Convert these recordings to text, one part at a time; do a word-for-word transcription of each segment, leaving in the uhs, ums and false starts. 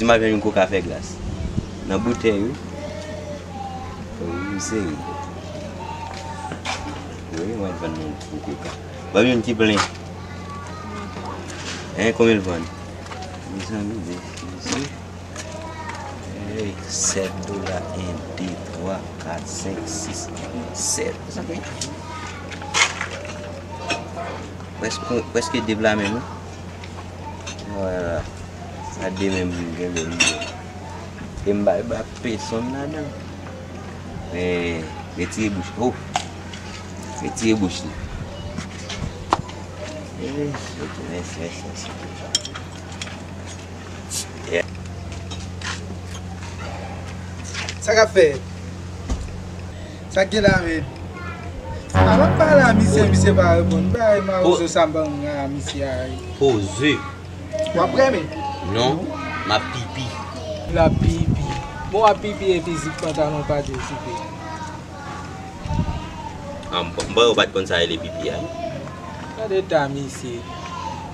Si m ap jwenn yon koka fè glas. Nan boutèy, wi. Wi, m serye. Wi, mwen vann yon ti koka. Ban m yon ti plen. Hein, konbyen l vann? Mezanmi, de, de, hey, sèt dola, en, de, twa, kat, senk, sis, sèt. Prèske, prèske de pla menm, wi. Voilà. Sa de menm pou m kenbe m. E m pa ba pesonn ladan. Men, retire bouch. Oh! Retire bouch li. Eh, mèsi, mèsi, mèsi, mèsi. Yeah. Sa k ap fèt? Sa k gen la menm? A, m ap pale a misye, misye pa reponn. Bay mawozo sa m ban misye a. Poze. W ap renmen? Non, m ap pipi. L ap pipi. Bon, w ap pipi epi zip pantalon pa dezipe. Ah, m pa, m pa, ou pa t konn sa rele pipi a. Gade ta misye.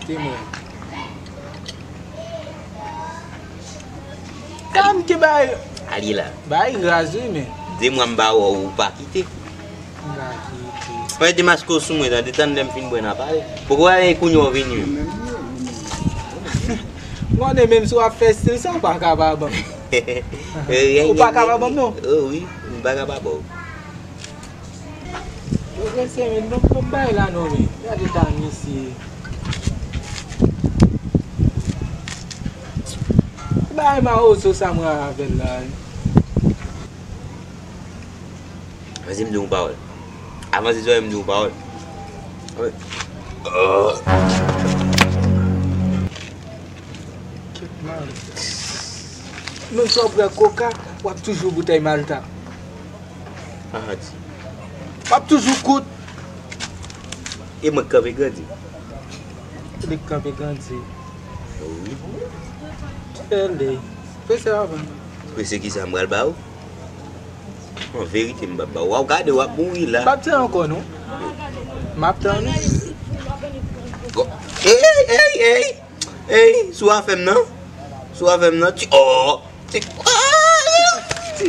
Te mwen. Sa m ki bay. Alye la. Bay raz wi men. De mwa m pa wè w, ou pa kite. M pa kite. Fè demaske w sou mwen, tande, tann lè m fin bwè n a pale. Poko wè kounye w vini. M konnen menm si w ap fè stil sa, w pa ka pa ban m. Ou pa ka pa ban m non. Oh wi, m pa ka pa ba w. Yo prese men, bon, bon bay la non men. Gade ta misye. Bay mawozo sa mwen avè l la. Avanse m di yon pawòl. Avanse sou m di yon pawòl. Kèt mal. Menm si w ap bwè koka, w ap toujou boutèy Malta. Ahadi. W ap toujou kout. E mwen k kanpe grandi. Li k kanpe grandi. Wi. Tèlè. Prese avan. Prese kisa m pral ba ou? An verite m p ap ba ou. W ap gade w ap mouri la. M p ap tann ankò non. M ap tann ou. Ey, ey, ey, ey. Ey, sou afè m nan. Sou afè m nan. Ti, oh. Ti, ah, ti.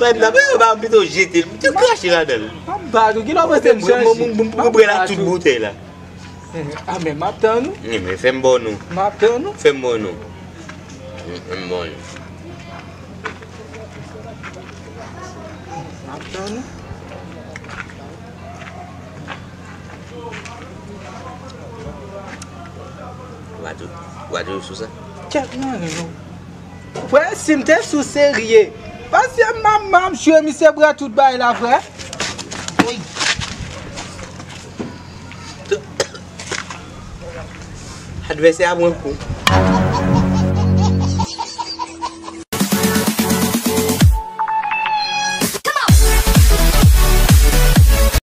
Pèp la, pèp la, m pito jete l. M te krache ladan l. M ap bat ou, kilè w panse m chanje? M, m, m, m bwè la tout boutèy la. Ah, men m ap tann ou. Wi, men fè m ba w non. M ap tann ou. Fè m ba w non. Fè m ba w non. M ap tann ou. Ou pa tou, ou pa toujou sou sa? Kèt mwen non. Frè, si m te sou serye. Paske m, m, m, m jwe misye bwè tout bagay la, frè. Ey. Advèsè a pran kou.